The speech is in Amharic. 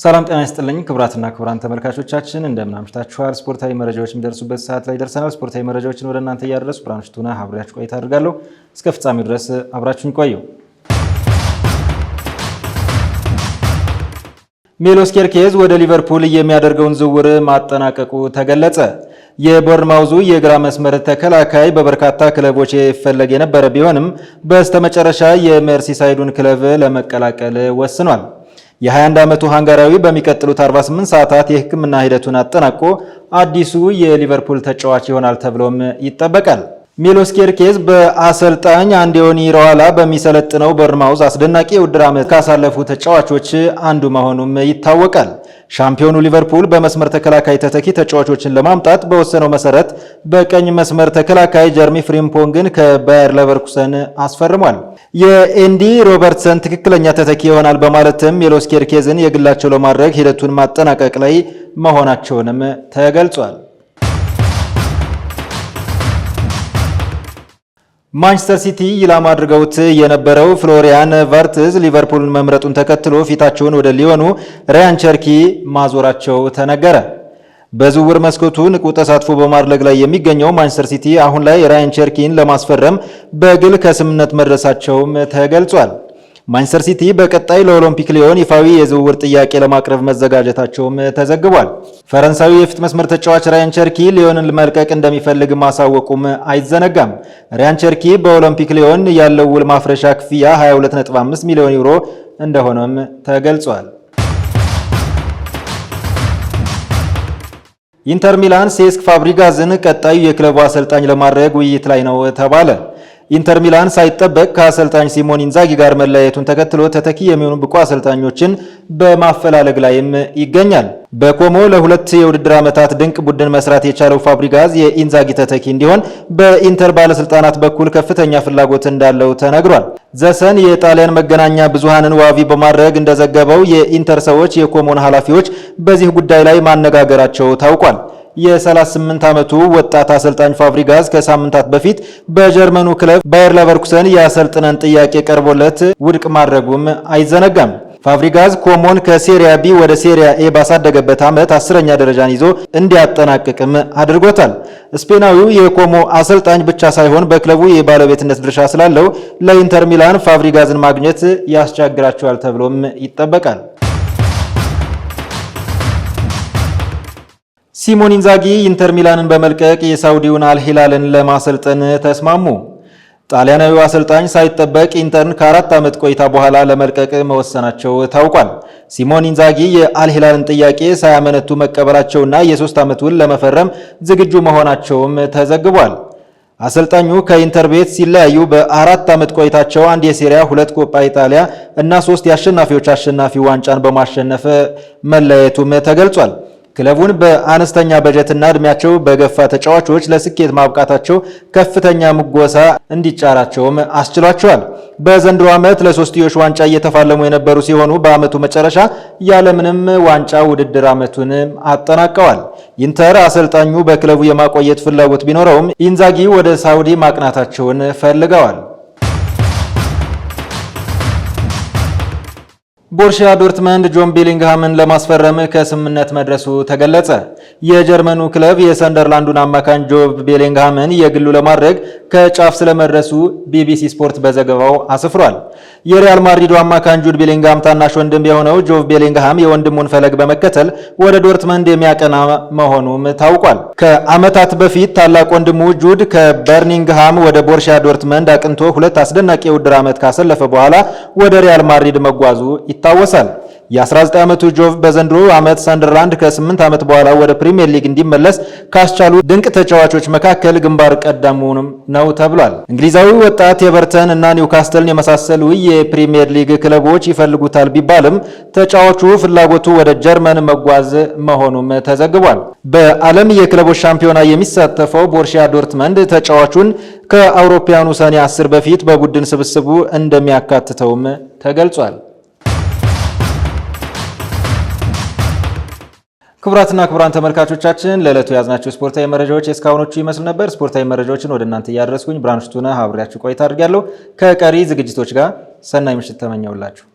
ሰላም ጤና ይስጥልኝ ክቡራትና ክቡራን ተመልካቾቻችን፣ እንደምን አምሽታችኋል? ስፖርታዊ መረጃዎች የሚደርሱበት ሰዓት ላይ ደርሰናል። ስፖርታዊ መረጃዎችን ወደ እናንተ እያደረሱ ብርሃኑ ሽቱና አብሬያችሁ ቆይታ አድርጋለሁ። እስከ ፍጻሜው ድረስ አብራችሁን ቆዩ። ሚሎስ ኬርኬዝ ወደ ሊቨርፑል የሚያደርገውን ዝውውር ማጠናቀቁ ተገለጸ። የቦርንማውዙ የግራ መስመር ተከላካይ በበርካታ ክለቦች ይፈለግ የነበረ ቢሆንም በስተመጨረሻ የመርሲሳይዱን ክለብ ለመቀላቀል ወስኗል። የ21 ዓመቱ ሃንጋሪያዊ በሚቀጥሉት 48 ሰዓታት የሕክምና ሂደቱን አጠናቆ አዲሱ የሊቨርፑል ተጫዋች ይሆናል ተብሎም ይጠበቃል። ሚሎስ ኬርኬዝ በአሰልጣኝ አንዶኒ ኢራኦላ በሚሰለጥነው ቦርንማውዝ አስደናቂ የውድድር ዓመት ካሳለፉ ተጫዋቾች አንዱ መሆኑም ይታወቃል። ሻምፒዮኑ ሊቨርፑል በመስመር ተከላካይ ተተኪ ተጫዋቾችን ለማምጣት በወሰነው መሰረት በቀኝ መስመር ተከላካይ ጀርሚ ፍሪምፖንግን ከባየር ለቨርኩሰን አስፈርሟል። የኤንዲ ሮበርትሰን ትክክለኛ ተተኪ ይሆናል በማለትም ሚሎስ ኬርኬዝን የግላቸው ለማድረግ ሂደቱን ማጠናቀቅ ላይ መሆናቸውንም ተገልጿል። ማንቸስተር ሲቲ ኢላማ አድርገውት የነበረው ፍሎሪያን ቨርትዝ ሊቨርፑልን መምረጡን ተከትሎ ፊታቸውን ወደ ሊዮኑ ራያን ቸርኪ ማዞራቸው ተነገረ። በዝውውር መስኮቱ ንቁ ተሳትፎ በማድረግ ላይ የሚገኘው ማንቸስተር ሲቲ አሁን ላይ ራያን ቸርኪን ለማስፈረም በግል ከስምምነት መድረሳቸውም ተገልጿል። ማንቸስተር ሲቲ በቀጣይ ለኦሎምፒክ ሊዮን ይፋዊ የዝውውር ጥያቄ ለማቅረብ መዘጋጀታቸውም ተዘግቧል። ፈረንሳዊ የፊት መስመር ተጫዋች ራያን ቸርኪ ሊዮንን መልቀቅ እንደሚፈልግ ማሳወቁም አይዘነጋም። ራያን ቸርኪ በኦሎምፒክ ሊዮን ያለው ውል ማፍረሻ ክፍያ 22.5 ሚሊዮን ዩሮ እንደሆነም ተገልጿል። ኢንተር ሚላን ሴስክ ፋብሪጋዝን ቀጣዩ የክለቡ አሰልጣኝ ለማድረግ ውይይት ላይ ነው ተባለ። ኢንተር ሚላን ሳይጠበቅ ከአሰልጣኝ ሲሞን ኢንዛጊ ጋር መለያየቱን ተከትሎ ተተኪ የሚሆኑ ብቁ አሰልጣኞችን በማፈላለግ ላይም ይገኛል። በኮሞ ለሁለት የውድድር ዓመታት ድንቅ ቡድን መስራት የቻለው ፋብሪጋዝ የኢንዛጊ ተተኪ እንዲሆን በኢንተር ባለስልጣናት በኩል ከፍተኛ ፍላጎት እንዳለው ተነግሯል። ዘሰን የጣሊያን መገናኛ ብዙሃንን ዋቢ በማድረግ እንደዘገበው የኢንተር ሰዎች የኮሞን ኃላፊዎች በዚህ ጉዳይ ላይ ማነጋገራቸው ታውቋል። የ38 ዓመቱ ወጣት አሰልጣኝ ፋብሪጋዝ ከሳምንታት በፊት በጀርመኑ ክለብ ባየር ለቨርኩሰን የአሰልጥነን ጥያቄ ቀርቦለት ውድቅ ማድረጉም አይዘነጋም። ፋብሪጋዝ ኮሞን ከሴሪያ ቢ ወደ ሴሪያ ኤ ባሳደገበት ዓመት 10ኛ ደረጃን ይዞ እንዲያጠናቅቅም አድርጎታል። ስፔናዊው የኮሞ አሰልጣኝ ብቻ ሳይሆን በክለቡ የባለቤትነት ድርሻ ስላለው ለኢንተር ሚላን ፋብሪጋዝን ማግኘት ያስቸግራቸዋል ተብሎም ይጠበቃል። ሲሞን ኢንዛጊ ኢንተር ሚላንን በመልቀቅ የሳውዲውን አልሂላልን ለማሰልጠን ተስማሙ። ጣሊያናዊው አሰልጣኝ ሳይጠበቅ ኢንተርን ከ4 ዓመት ቆይታ በኋላ ለመልቀቅ መወሰናቸው ታውቋል። ሲሞን ኢንዛጊ የአልሂላልን ጥያቄ ሳያመነቱ መቀበላቸውና የ3 ዓመት ውል ለመፈረም ዝግጁ መሆናቸውም ተዘግቧል። አሰልጣኙ ከኢንተር ቤት ሲለያዩ በ4 ዓመት ቆይታቸው አንድ የሴሪያ፣ 2 ኮፓ ኢጣሊያ እና 3 የአሸናፊዎች አሸናፊ ዋንጫን በማሸነፍ መለያየቱም ተገልጿል። ክለቡን በአነስተኛ በጀትና እድሜያቸው በገፋ ተጫዋቾች ለስኬት ማብቃታቸው ከፍተኛ ሙገሳ እንዲጫራቸውም አስችሏቸዋል። በዘንድሮ ዓመት ለሶስትዮሽ ዋንጫ እየተፋለሙ የነበሩ ሲሆኑ በዓመቱ መጨረሻ ያለምንም ዋንጫ ውድድር ዓመቱን አጠናቀዋል። ኢንተር አሰልጣኙ በክለቡ የማቆየት ፍላጎት ቢኖረውም ኢንዛጊ ወደ ሳውዲ ማቅናታቸውን ፈልገዋል። ቦርሺያ ዶርትመንድ ጆን ቤሊንግሃምን ለማስፈረም ከስምምነት መድረሱ ተገለጸ። የጀርመኑ ክለብ የሰንደርላንዱን አማካኝ ጆብ ቤሊንግሃምን የግሉ ለማድረግ ከጫፍ ስለመድረሱ ቢቢሲ ስፖርት በዘገባው አስፍሯል። የሪያል ማድሪዱ አማካኝ ጁድ ቤሊንግሃም ታናሽ ወንድም የሆነው ጆብ ቤሊንግሃም የወንድሙን ፈለግ በመከተል ወደ ዶርትመንድ የሚያቀና መሆኑም ታውቋል። ከዓመታት በፊት ታላቅ ወንድሙ ጁድ ከበርኒንግሃም ወደ ቦርሺያ ዶርትመንድ አቅንቶ ሁለት አስደናቂ የውድድር ዓመት ካሰለፈ በኋላ ወደ ሪያል ማድሪድ መጓዙ ይታወሳል። የ19 ዓመቱ ጆቭ በዘንድሮ ዓመት ሰንደርላንድ ከ8 ዓመት በኋላ ወደ ፕሪሚየር ሊግ እንዲመለስ ካስቻሉ ድንቅ ተጫዋቾች መካከል ግንባር ቀደሙንም ነው ተብሏል። እንግሊዛዊ ወጣት ኤቨርተን እና ኒውካስተልን የመሳሰሉ የፕሪሚየር ሊግ ክለቦች ይፈልጉታል ቢባልም ተጫዋቹ ፍላጎቱ ወደ ጀርመን መጓዝ መሆኑም ተዘግቧል። በዓለም የክለቦች ሻምፒዮና የሚሳተፈው ቦርሺያ ዶርትመንድ ተጫዋቹን ከአውሮፓውያኑ ሰኔ 10 በፊት በቡድን ስብስቡ እንደሚያካትተውም ተገልጿል። ክቡራትና ክቡራን ተመልካቾቻችን ለዕለቱ የያዝናቸው ስፖርታዊ መረጃዎች የእስካሁኖቹ ይመስሉ ነበር። ስፖርታዊ መረጃዎችን ወደ እናንተ እያደረስኩኝ ብርሃኑ ሽቱነ አብሬያችሁ ቆይታ አድርጊያለሁ። ከቀሪ ዝግጅቶች ጋር ሰናይ ምሽት ተመኘውላችሁ።